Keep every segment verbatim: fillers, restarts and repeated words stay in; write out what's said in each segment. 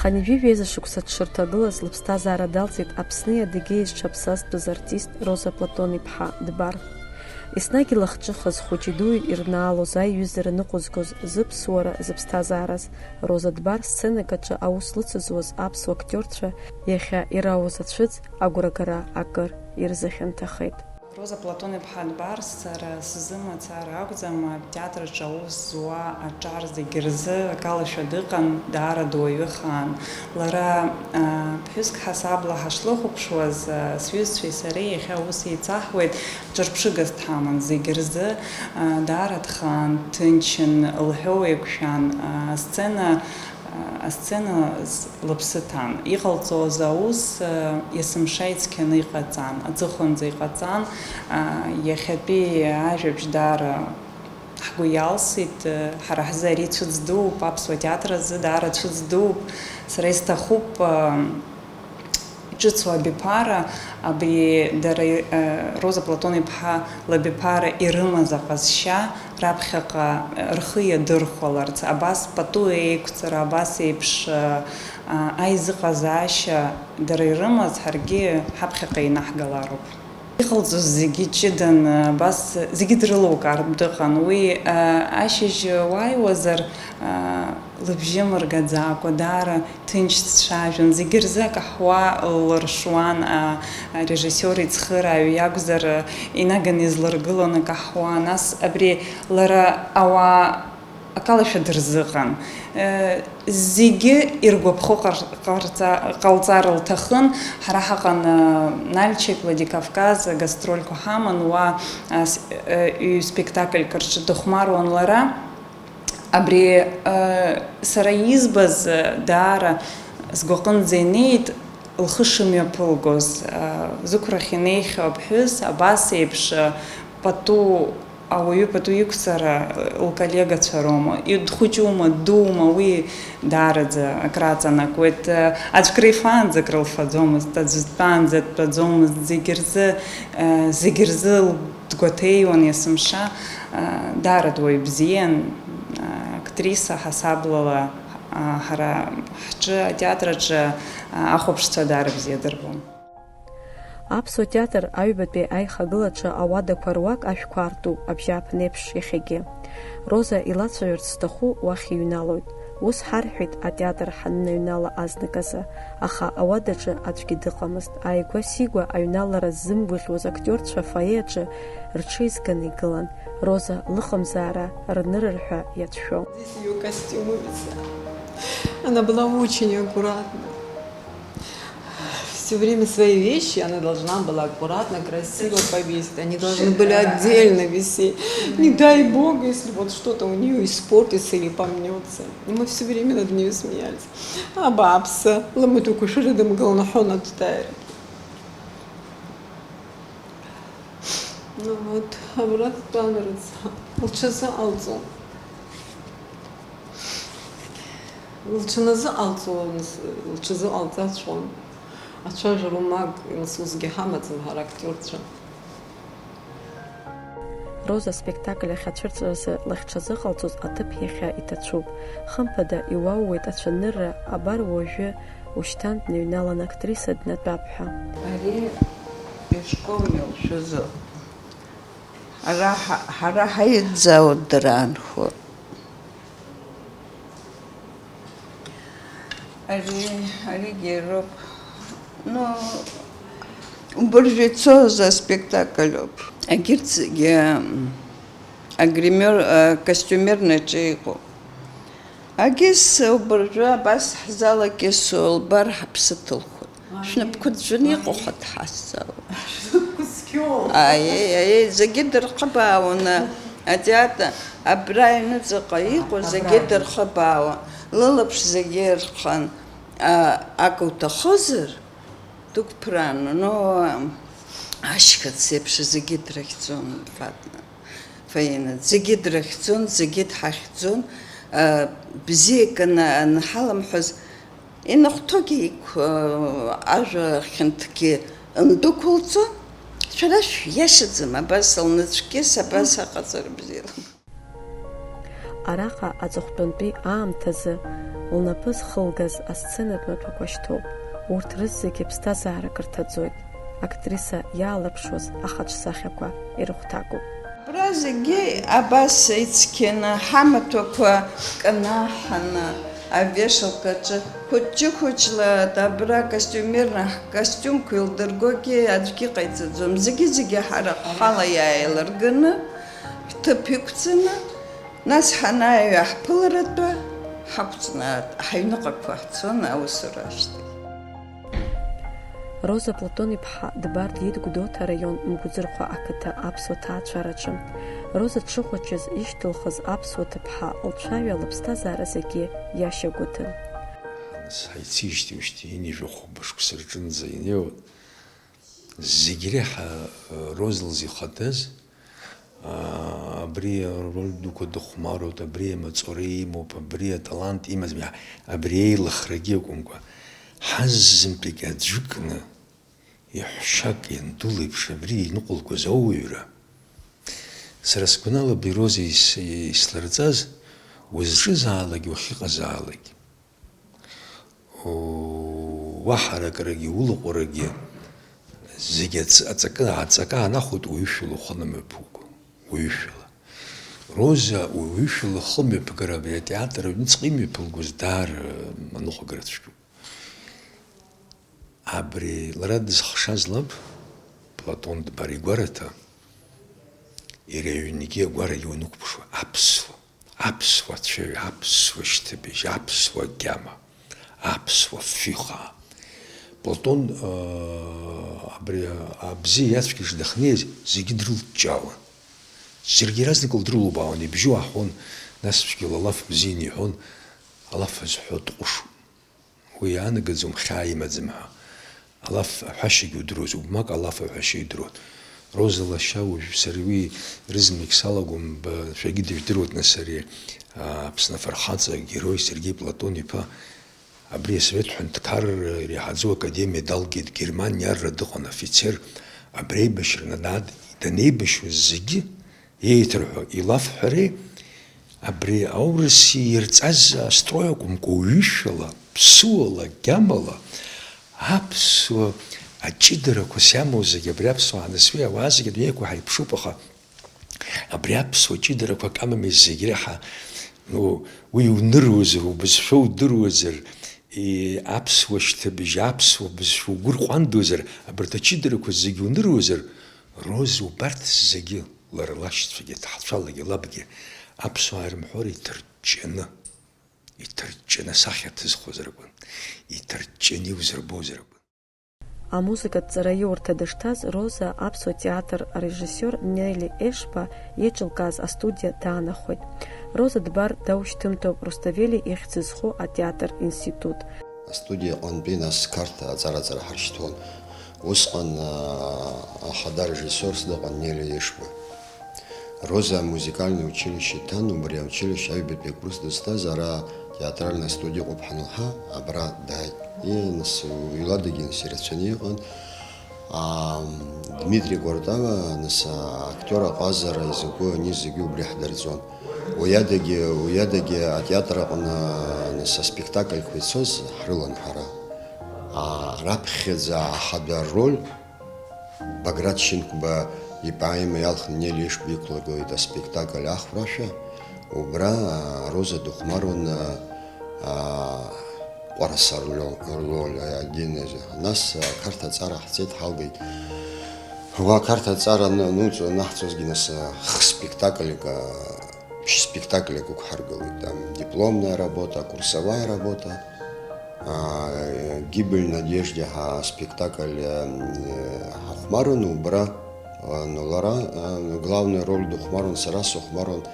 Хынҩажәи жәеиза шықәса дшырҭагылаз лыԥсҭазаара далҵит Аԥсни Адыгеи зҽаԥсазтәыз артист Роза Платон-иԥҳа Дбар. Еснагь илахҿыхыз, хәыҷи-дуи ирнаалоз, аиҩызара ныҟәызгоз зыԥсуара, зыԥсҭазаараз, Роза Дбар сценак аҿы аус лыцызуаз аԥсуа актиорцәа иахьа ираузацәыӡ агәрагара акыр ирзыхьанҭахеит. Роза Платон-иԥҳа Дбар сара сзы мацара акәӡам, атеатр аҿы аус зуа аҿар зегьы рзы акалашәа дыҟан, даара дуаҩы хаан. Лара, а, ԥҳәыск ҳасабла ҳашлыхәаԥшуаз, а, сҩызцәеи сареи иахьа аус еицаҳуеит, ҿырԥшыгас дҳаман зегьы рзы, а, даара дхаан, дҭынчын, лҳәоу еиқәшәан, а, асцена Асцена лыԥсы ҭан. Иҟалҵоз аус, есымша ицқьаны иҟаҵан, аҵыхәанӡа иҟаҵан. Иахьатәи ажәабжь даара ҳгәы иалсит. Ҳара ҳзы ари цәыӡ дууп, аԥсуа театр азы даара цәыӡ дууп. Сара исҭахуп, Иҿыцу абиԥара, абри дара, э, Роза Платон-иԥҳа лабиԥара ирымаз аҟазшьа раԥхьаҟа, э, рхы иадырхәаларц, абас пату еиқәҵара, абас еиԥш, э, а, аизыҟазаашьа дара ирымаз ҳаргьы ҳаԥхьаҟа инаҳгалароуп. Иҟалҵоз зегьы ҷыдан, абас зегьы дрылукаартә дыҟан. Уи, э, ашьыжь уааиуазар, э, лыбжьы мыргаӡакәа, даара ҭынч дцәажәон, зегьы рзы акаҳуа лыршуан, а, арежиссиор ицхырааҩ иакәзар, инаганы излыргылон акаҳуа, нас абри лара ауаа акалашәа дырзыҟан. Э, зегьы иргәаԥхо ҟар-, ҟарҵа-, ҟалҵар лҭахын, ҳара ҳаҟан, э, Нальчик, Владикавказ, гастрольқәа ҳаман, уа, а, с-, э, ҩ-спектакльк рҿы дыхәмаруан лара. Абри, э, сара избаз, э, даара сгәаҟынӡа инеит, лхы шымҩаԥылгоз, э, зықәрахь инеихьоу аԥҳәыс абас еиԥш, э, пату, ауаҩы пату иқәҵара, э, лколлегацәа роума, и-, дхәыҷума, дуума, уи даараӡа акраҵанакуеит. Э, аӡә крифаанӡа крылфаӡомызт, аӡә дтәаанӡа дтәаӡомызт, зегь рзы, э, зегь рзы Дгәаҭеиуан есымша, даара дуаҩ бзиан, актриса ҳасаблала, ҳара ҳҿы атеатр аҿы ахәаԥшцәа даара бзиа дырбон. Аԥсуа театр аҩбатәи аихагылаҿы ауадақәа руак ашәқәа аартуп абжьааԥнеиԥш иахьагьы. Роза илацәажәарц зҭаху уахь иҩналоит. Ус ҳарҳәеит атеатр ҳанныҩнала азныказы, аха ауадаҿы аӡәгьы дыҟамызт. Ааигәа-сигәа аҩналара ззымгәаӷьуаз актиорцәа афоие аҿы рҽеизганы игылан. Роза лыҟамзаара рнырырҳәа иацәшәон. Здесь её костюмы висят. Она была очень аккуратна. Всё время свои вещи она должна была аккуратно, красиво повесить. Они должны были отдельно висеть. Не дай бог, если вот что-то у неё испортится или помнётся. И мы всё время над нею смеялись. Абааԥсы, лымаҭәақәа шәырыдымгалан ҳәа наҭтәааир. Ну вот, абра дтәан рыцҳа. Лҽазыҟалҵон. Лҽаназыҟалҵо, лҽазыҟалҵаҵәҟьон. Ацәажәара умак, нас усгьы ҳамаӡам ҳара актиорцәа. Роза спектакль ахьацәырҵразы лыхьҽазыҟалҵоз аҭыԥ иахьа иҭацәуп. Хымԥада, иуаууеит ацәанырра, абар уажәы, ушьҭан дныҩналан актриса днатәап ҳәа. Ари ишкол мҩалшәазы. Ҳара ҳа-, ҳара ҳаидҵаауа дара аанхо. Ари, аригьы иароуп. Ну, убыржәы ицоз аспектакль ауп. Егьырҭ зегьы, агример, акостюмернаҿы иҟоуп. Агьыс убыржәы абас ҳзалакьысуа лбар ҳаԥсы ҭылхуеит. Шәнапқәа ӡәӡәаны иҟоу ҳәа дҳазҵаауеит. Аиеи, аиеи, зегьы дырхыбаауан, атеатр абра аҩныҵҟа иҟоу зегьы дырхыбаауан, лылаԥш зегьы ирхан, а, акы уҭахызар, дықәԥрааны, но, ашьхыц еиԥш зегьы дрыхьӡон, Фатна. Фаина, зегьы дрыхьӡон, зегьы дҳахьӡон, а, бзиак ана-, анҳаламҳәоз, инахәҭоугьы иқә-, а, ажәа хьанҭгьы ндәықәылҵон, шәара шәиашаӡам, абас лнацәкьыс, абас аҟаҵара бзиала. Араҟа аҵыхәтәантәи аамҭазы лнапы зхылгаз асценатә маҭәақәа шьҭоуп. Урҭ рызегьы ԥсҭазаарак рҭаӡоит. Актриса иаалырԥшуаз ахаҿсахьақәа ирыхәҭакуп. Абра зегьы абас ицқьаны, ҳамаҭәақәа кнаҳаны, авешалкаҿы хәыҷы-хәыҷла, абра костюмерны ҳкостиумқәа илдыргогьы аӡәгьы ҟаиҵаӡом. Зегьы-зегьы ҳара ҳхала иааилырганы, ҳҭыԥ иқәҵаны, нас ҳанааҩ аҳԥыларатәы ҳақәҵны ҳаҩныҟақәа ҳцон аусура ашьҭахь. Роза Платон-иԥҳа Дбар диит Гәдоуҭа араион Мгәыӡырхәа ақыҭа аԥсуа ҭаацәараҿы. Роза дшыхәыҷыз ишьҭылхыз аԥсуа ҭыԥҳа лцәаҩа лыԥсҭазаара зегьы иашьагәыҭын. Нас ҳаицижьҭеижьҭеи ҩынҩажәи хәба шықәса рҿынӡа инеиуан. Зегь реиҳа, э, Роза лзы ихадаз, аа, абри ароль дуқәа дыхәмаруеит, абри амаҵура имоуп, абри аталант имаӡам, иа-, абри еилыхрагьы акәымкәа, ҳаззынтәык аӡәыкны, иаҳәшьак ианду леиԥш абри иныҟәылгоз ауаҩра. Сара сгәанала, абри Роза ис-, ислырҵаз, узҿызаалак, уахьыҟазаалак. Уаҳа аракрагьы, улаҟәрагьы, зегь аҵ-, аҵакы, аҵакы аанахәоит уаҩышәала ухы анымҩаԥуго, уаҩышәала. Роза уаҩышәала лхы мҩаԥгара абри атеатр аҩныҵҟа имҩаԥылгоз даара аныҟәгара цәгьоуп. Абри лара дызхшаз лаб, Платон Дбар игәараҭа, иара иҩнгьы агәарагьы уанықәԥшуа, аԥсуа. Аԥсуа цәаҩа, аԥсуа шьҭыбжь, аԥсуа гьама, аԥсуа фҩыхаа. Платон, аа, абри абзиеи ацәгьеи шдыхнеиз зегьы дрылҷҷаауан. Џьаргьы иаразнак лдрылубаауан, ибжьы уаҳәон, нас цәгьала алаф бзианы иҳәон, алаф зҳәо дҟәышуп. Уи иаанагаӡом хьаа имаӡам ҳәа. Алаф аҳәашьагьы удыруаз, убмак алаф аҳәашьа идыруан. Роза лашьа уажә сара уи рызмагь салагом, ба, шәагьы дыжәдыруеит, нас, ари, а, Аԥсны афырхаҵа, агерой Сергеи Платон-иԥа. Абри асовет ҳәынҭқарра иреиҳаӡоу академиа далгеит, Германиа арра дыҟан афицер, абри аибашьра нанад-, данеибашьуаз зегьы Еиҭарҳәо, илафҳәареи, абри аурыси ирҵаз астрой акәымкәа, уҩышәала, ԥсыуала, гьамала, аԥсуа аҷыдарақәа сиамоу зегьы абри аԥсуаа анысҩы ауаа зегьы адунеиқәа ҳаиԥшуп, аха абри аԥсуа ҷыдарақәа акы амами зегь реиҳа, ну, уи иуныруазар, убызшәа удыруазар, и-, аԥсуа шьҭыбжь, аԥсуа бызшәа угәы рҟәандозар, абарҭ аҷыдарақәа зегьы уныруазар, Роза убарҭ зегьы, лара лашьцәагьы, аҭаҳцәалагьы, лабгьы, аԥсуаа ирымҳәо иҭырҷҷаны, иҭырҷҷаны асахьа ҭызхуазар акәын, иҭырҷҷаны иузырбозар акәын. Амузыкатә ҵараиурҭа дышҭаз Роза аԥсуа театр арежиссиор Нели Ешба еиҿылкааз астудиа даанахәеит. Роза Дбар даушьҭымҭоуп Руставели ихьӡ зху атеатр институт. Астудиа аҟынтәи нас Қарҭ аҵара-ҵара ҳаршьҭуан. Усҟан, аа, ахада режиссиорс дыҟан Нели Ешба. Роза амузыкальный училище дҭан, убри аучилище аҩбатәи акурс дызҭаз, ара театральная студиа ыҟоуп ҳанылҳа, абра дааит. Иа, нас, иладагьы, нас, ирацәаны иҟан. Аа, Дмитри Кәартава, нас, актиор аҟазара изакәу ани зегьы убри ҳдырҵон. Уи адагьы, уи адагьы атеатр аҟны, нас, аспектакльқәа ицоз ҳрылан ҳара. Аа, раԥхьаӡа ахада роль Баграт Шьынқәба ипоема иалхны Нели Ешба иқәлыргылеит аспектакль Ахәрашәа. Убра, аа, Роза дыхәмаруан, аа, Ҟәараса рло-, рлоль, а, один из. Нас, а, Қарҭ аҵара ҳцеит, ҳалгеит. Уа Қарҭ аҵара н-, нуҵ-, анаҳҵозгьы, нас, а, х-, спектакльк, а, ԥшь-спектакльк ықәҳаргылеит. Там дипломная работа, курсовая работа, а, Гибель Надежде ҳа спектакль, а, м, э, ҳахәмарын, убра, а, ну, лара, а, главную роль дыхәмарун, сара сыхәмарун.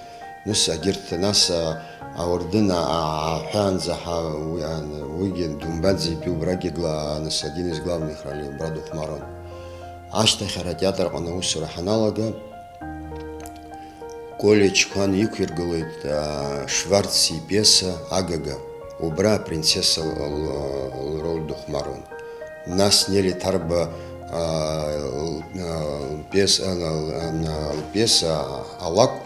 Нас агьырҭ, нас, а, ауардын, а, а, аҳәаанӡа ҳа-, уи, а, уигьы думбаӡеит, убрагьы гла-, нас один из главных ролей убра дыхәмарун. Ашьҭахь ара атеатр аҟны аусура ҳаналага, Коле Чқәан иқәиргылеит, а, Шварц ипиеса Агага, убра апринцесса л-, л-, лроль дыхәмарун. Нас Нели Ҭарба, а, л-, а, лпиес-, а, л-, а, лпиеса Алакә,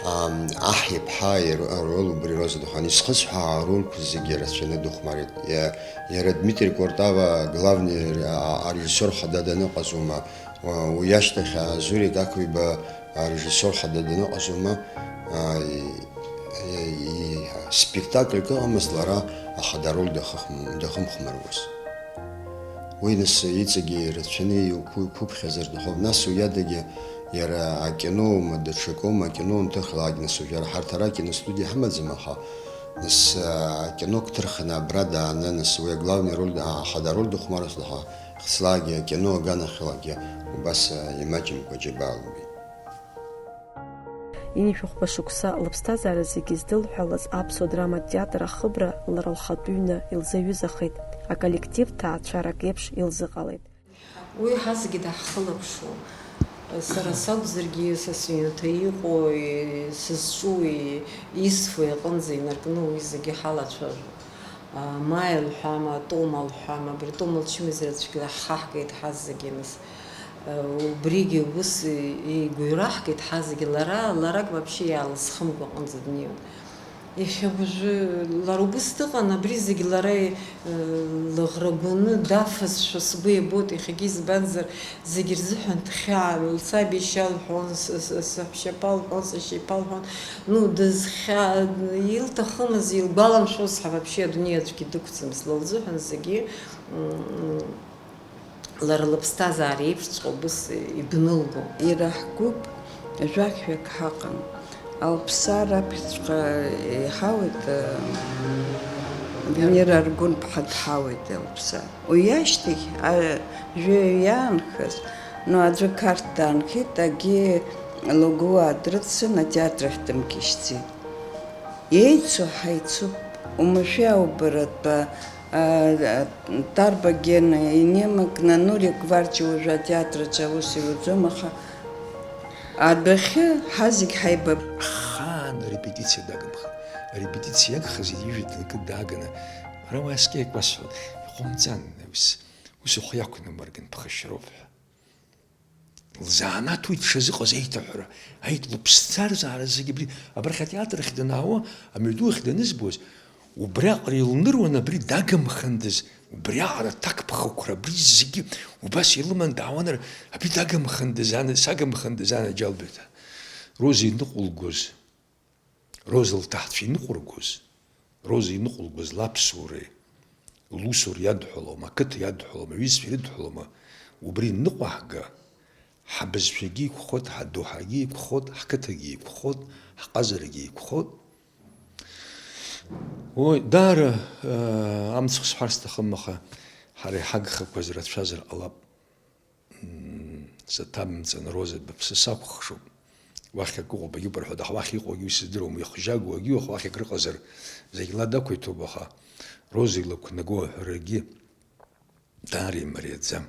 Ам, аҳ иԥҳа иру-, ароль убри Роза Духмар. Исхысҳәаау арольқәа зегьы рацәаны дыхәмарит. Иа-, иара Дмитрий Кортава главный ре-, а-, арежиссиор хада даныҟазоума, уа-, уи ашьҭахь, а, Зурик Ақәиба арежиссиор хада даныҟазоума, а, и-, и-, и-, спектакльк ыҟамызт лара ахада ароль дахыхм-, дахымхәмаруаз. Уи нас иҵегьы ирацәаны иуқәу-, иқәыԥхьазар ҭахуп. Нас уи адагьы иара акиноума, даҽакоума, акино унҭыхлак, нас уажәы ара ҳарҭ ара акиностудиа ҳамаӡам, аха нас, а, акино гәҭырхны абра дааны, нас уи аглавный роль, а, ахада ароль дыхәмарыз даҳа, хцлагьы, акино аганахьлагьы убас, а, имаҷымкәа џьабаа лбеит. Ҩынҩажәи хәба шықәса лыԥсҭазаара зегьы здылҳәалаз аԥсуа драматә театр ахыбра лара лхатәы ҩны илзаҩызахеит, аколлектив ҭаацәарак еиԥш илзыҟалеит. Уи ҳазегьы даҳхылаԥшуан. Сара сакәзаргьы, са сыҩнаҭа иҟоу, сызҿу, исфо иҟынӡа инаркны уи зегьы ҳалацәажәон. Маел ҳәама, Тома лҳәама, абри Тома лчымазаҩцәгьала ҳхаҳгеит ҳазегьы нас. Убригьы ус игәы ираҳгеит ҳазегьы, лара, ларак вообще иаалызхымкәа аҟынӡа днеиуан. Иахьа уажәы лара убыс дыҟан, абри зегь лара, э, лыӷрагәаны дафазшәа сгәы иабоит, иахьагьы, избанзар, зегь рзыҳәан дхьаан, лсаб иашьа лҳәон, с-, с-, саҳәшьаԥа лҳәон, сашьеиԥа лҳәон, ну, дызхьа-, илҭахымыз, илгәаламшәоз ҳәа вообще адунеи аӡәгьы дықәӡамызт, лылзыҳәан зегьы, м, лара лыԥсҭазаара еиԥшҵәҟьа убыс идәнылгон. Ираҳгәуп, жәахьҩык ҳаҟан. Алԥсаа раԥхьаҵәҟьа иҳауеит, э, Венера Аргәынԥҳа дҳауеит, Алԥсаа. Уи ашьҭахь, а, жәаҩа иаанхаз, ну, аӡәы Қарҭ даанхеит, агьи лгәыуаа дрыцын, атеатр ахь дымкьышьцеит. Еицу ҳаицуп, умашәа убаратәа, а, а, Тарба Гена инемакны, Нури Гварчи уажәы атеатраҿы аус иуӡом, аха адәахьы ҳазегь ҳаибаб. Ахаан арепетициа дагымхеит. Арепетициа иагхаз ижәҩа дынкыд дааганы, ара уа аскьа икәасҳәон, иҟоумҵан, ус, ус ухы иақәнамырган, ԥхашьароуп ҳәа. Лзанааҭ уи дшазыҟаз аиҭаҳәара, аит-, лыԥсҭазаара зегьы абри, абрахь атеатр ахь данаауа, амҩаду ахь данызбоз, убриаҟара илныруан абри дагымхандаз, убриаҟара аҭакԥхықәра абри зегьы убас илыман даауан, ара, абри дагымхандаз, ан-, сагымхандаз, анаџьалбеит ҳәа. Роза иныҟәылгоз. Роза лҭаҳцәа иныҟәыргоз, Роза иныҟәылгоз лаԥсуареи, лусура иадҳәалома, ақыҭа иадҳәалома, аҩызцәа ирыдҳәалома, убри ныҟәаҳга, ҳабызшәагьы иқәхоит, ҳадоуҳагьы иқәхоит, ҳқыҭагьы иқәхоит, ҳҟазарагьы иқәхоит. Уи даара, э, амцхә сҳәар сҭахым, аха ҳара иҳагхақәаз рацәазар ҟалап. М, саҭабымҵан, Роза, быԥсы сакәыхшоуп. Уахь акы ыҟоуп, агьыпырҳәа, аха уахь иҟоугьы исыздыруам, ихжьагоу агьыуах уахь акрыҟазар, зегь ла дақәиҭуп, аха Роза илақәнагоу аҳәарагьы даара имариаӡам.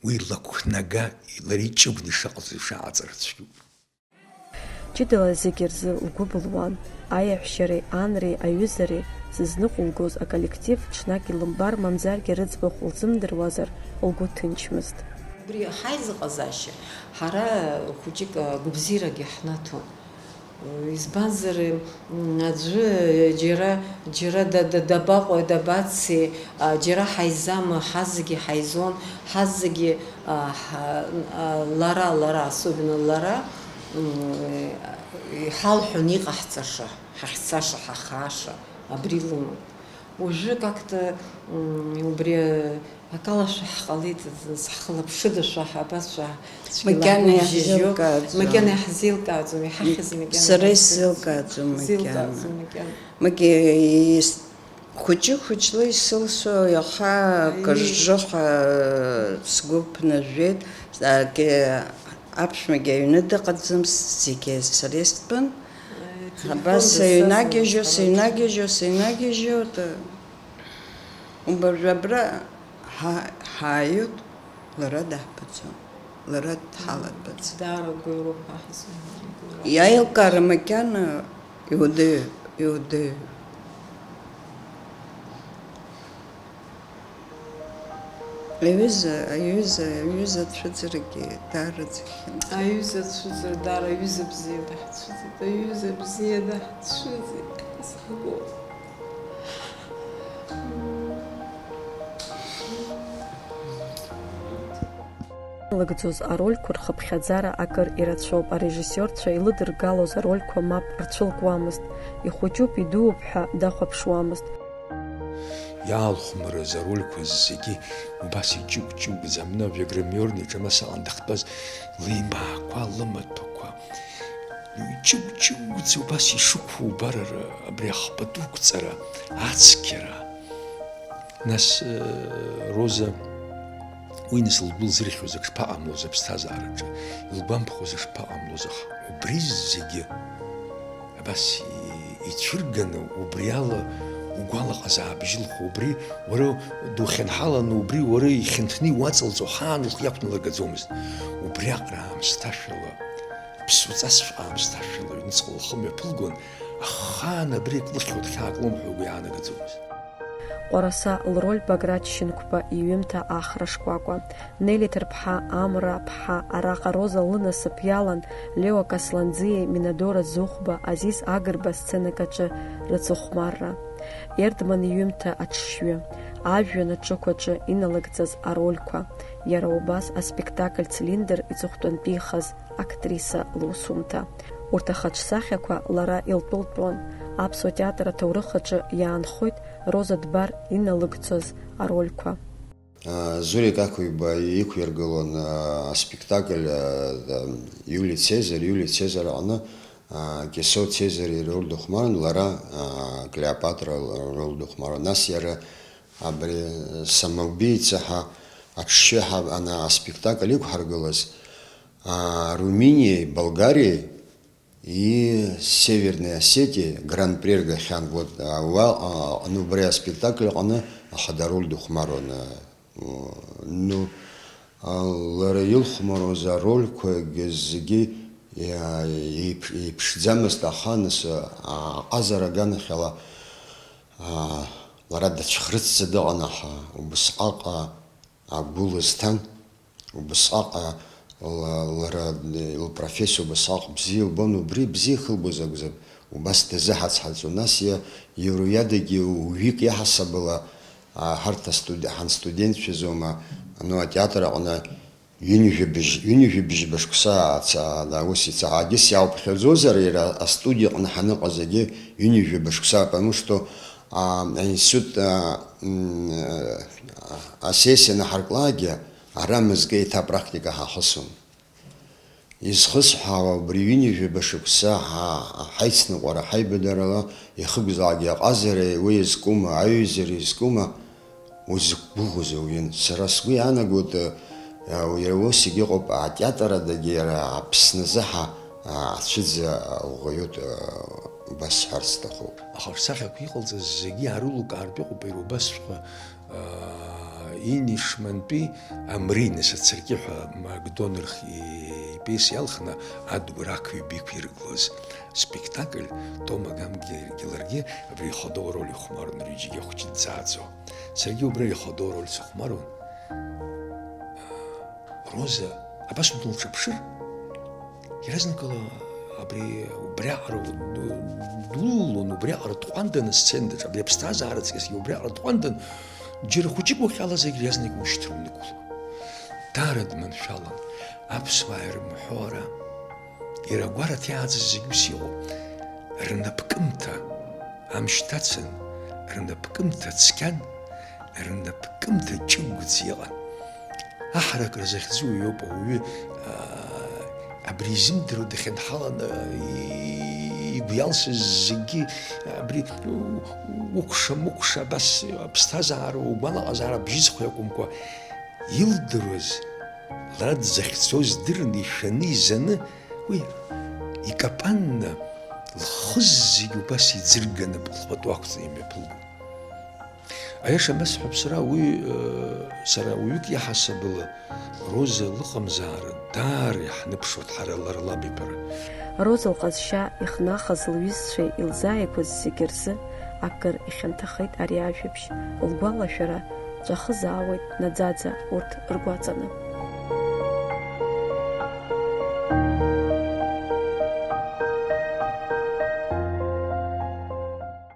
Уи лақәнага, лара иҷыгәны ишаҟаҵо ишаҟаҵара цәгьоуп. Ҷыдала зегьы рзы лгәы былуан, аиаҳәшьареи анреи аҩызареи зызныҟәылгоз аколлектив ҽнак илымбар мамзаргьы рыӡбахә лзымдыруазар лгәы ҭынчмызт. Убри ҳаизыҟазаашьа ҳара хәыҷык агәабзиарагьы ҳнаҭон. Избанзар, м, аӡәы џьара, џьара да-, да-, дабаҟои, дабацеи, а, џьара ҳаизама, ҳазегьы ҳаизон, ҳазегьы, а, ҳа-, а, лара, лара, особенно лара, м, иҳалҳәон иҟаҳҵаша, ҳахьцаша, ҳахааша, абри лыман. Уажәы как-то, м, убри акалашәа ҳҟалеит, ҳхылаԥшыдашәа, ҳабацәа, цәгьала Макьана ҳгәыжьжьо, иаҳзеилкааӡом. Макьана иаҳзеилкааӡом, иҳахьыз макьана Сара иаҳзеилкааӡом. Исзеилкааӡом макьана. Зеилкааӡом макьана. Макьа-, ис-, хәыҷы-хәыҷла исылшо, иаха Аи. Кыржыха сгәы ԥнажәеит, ак-, аԥшәмагьы аҩны дыҟаӡам, зегьы сара истәын. Аи, Абас телефон сыҩнагьежьуа, дасазар, сыҩнагьежьуа, сыҩнагьежьуа, т-, убыржәы абра ҳа-, ҳааиуеит, лара даҳбаӡом, лара дҳалатәаӡам. Даара гәыҩроуп ҳәа ҳзыҳәан, гәыҩроуп. Иаилкаара макьана иудеи-, иудеи-. Аҩыза, аҩыза, аҩыза ацәыӡрагьы даараӡа ихьанҭан. Аҩыза ацәыӡра даара аҩыза бзиа даҳцәыӡит, аҩыза бзиа даҳцәыӡит, схагоуп. Лыгӡоз арольқәа рхыԥхьаӡара акыр ирацәоуп, арежиссиорцәа илыдыргалоз арольқәа мап рцәылкуамызт, ихәыҷуп, идууп ҳәа дахәаԥшуамызт. Иаалхәмарыз арольқәа зегьы убас иҷыгә-ҷыгәӡа, амна Веграмиорни иҿы амасаҟан дахьтәаз леимаақәа, лымаҭәақәа, иҷыгә-ҷыгәӡа убас ишықәу убар, ара, абри ахпатәы ықәҵара, ацқьара. Нас, э, Роза, уи нас лгәы лзырхьуаз ак шԥаҟамлоз аԥсҭазаараҿы, илгәамԥхоз ак шԥаҟамлоз, аха убри зегьы абас и-, ицәырганы, убри ала угәалаҟазаап бжьылхо, убри уара духьынҳаланы, убри уара ихьанҭаны иуаҵалҵо ахаан лхы иақәналыргаӡомызт. Убриаҟара аамсҭашәала, ԥсуаҵасҵәҟьа аамсҭашәала аҩныҵҟа лхы мҩаԥылгон, ахаан абри ак лыхьуа, дхьаак лымҳәо игәы иаанагаӡомызт. Ҟәараса лроль Баграт Шьынқәба иҩымҭа Ахра шкәакәа. Нели Ҭарԥҳа, Амра ԥҳа, араҟа Роза лынасыԥ иалан, Леуа Касланӡиеи Минадора Зыхәба, Азиз Агрба асценак аҿы рыцыхәмарра. Ердман иҩымҭа аҽшьҩы, ажәҩан аҿықә аҿы иналыгӡаз арольқәа, иара убас аспектакль Цилиндр иҵыхәтәантәихаз актриса лусумҭа. Урҭ ахаҿсахьақәа лара илтәылтәуан, аԥсуа театр аҭоурых аҿы иаанхоит Роза Дбар иналыгӡоз арольқәа. Зурик Ақәиба иқәиргылон аспектакль Иулий Цезар, Иулий Цезар аҟны Кьасоу Цезар ироль дыхәмарын, лара Клеопатра роль дыхәмарын. Нас иара абри самоубийца ҳәа аҽшьы ҳа-, ана аспектакль иқәҳаргылаз, Румыниеи Болгариеи и Северной Осетии гран-при ргахьан. Вот, а, уа-, а, ну, убри аспектакль аҟны ахада роль дыхәмаруан, а, ну, а, лара илхәмаруаз арольқәагьы зегьы, иа-, еиԥ-, еиԥшӡамызт, аха нас, а, аҟазара аганахьала, а, лара дацәхрыцӡа дыҟан, аха убысҟак, а, агәы лызҭан. Убысҟак, а, ла-, лара, лпрофессиа убысҟак бзиа илбон, убри бзиа ихылбоз акәзар, убас дазыҳацҳаҵон. Нас иа-, иара уиадагьы уҩык иаҳасабала, а, ҳарҭ астуд-, ҳанстудентцәаз аума, ну, атеатр аҟны ҩынҩажәа быжь-, ҩынҩажәа быжьба шықәса аца-, ана ус ица-, егьыс иаауԥхьаӡозар, иара астудиаҟны ҳаныҟаз егьи ҩынҩажәа быжьба шықәса, потому что, а, аинститут, а, м, а, асессиа анаҳарклакгьы, ара мызкы еиҭа апрактика ҳахысуан. Изхысҳәаауа, убри ҩынҩажәаба шықәса ҳа-, ҳаицныҟәара ҳаибадарала иахыгәзаалак иаҟазареи уи иазкума, аҩызара изкума, узықәгәыӷуаз ауаҩын. Сара сгәы иаанагоит, а, иара ус егьыҟоуп, атеатр адагьы иара Аԥсназы ҳа-, а, ацәыӡ ауаҩуп, а, убас сҳәарц сҭахуп. Ахаҿсахьақәа иҟалҵаз зегьы аарылукаартә иҟоуп, иара убасҵәҟьа Инишмантәи Амрин, сацыркьы ҳәа Макдональд ипиеса иалхны Адгәыр ақҩба иқәиргылоз спектакль, Тома Гамгьы ларгьы абри ихадоу ароль ихәмаруан, рҩыџьагьы ахәыҷы дӡааӡо. Саргьы убра ихадоу ароль сыхәмаруан. Роза абас уналҿаԥшыр, иаразнакала абри убриаҟара ду-, дулон, убриаҟара дҟәанданы асценадаҿ, абри аԥсҭазаара аҵкьысгьы убриаҟара дҟәандан, џьара хәыҷык уахьалазаргь иаразнак иушьҭрын, днықәлон. Даара дманшәалан, аԥсуаа ирымҳәо ара. Иара агәараҭа иааӡаз зегь ус иҟоуп. Рнапкымҭа амч ҭацан, рнапкымҭа цқьан, рнапкымҭа ҷыгәӡа иҟан. Аҳаракра захьӡу иоуп ауаҩы, аа, абри изымдыруа дахьынҳаланы, и-, игәы иалсыз зегьы, абри у-, укәша-мыкәша абас аԥсҭазаара, угәалаҟазаара бжьыцхә иакәымкәа, илдыруаз, лара дзахьцоз дырны, ишәаны, изаны, уи икапанны, лхы зегь убас иӡырганы лхатәы ақәҵа имҩаԥылгон. Аиаша анысҳәап, сара уи, э, сара уаҩык иаҳасабала Роза лыҟамзаара даара иаҳныԥшуан ҳара лара лаб иԥара. Роза лҟазшьа ихнахыз лҩызцәеи илзааигәаз зегьы рзы акыр ихьанҭахеит ари ажәабжь. Лгәалашәара ҵәахызаауеит наӡаӡа урҭ ргәаҵаны.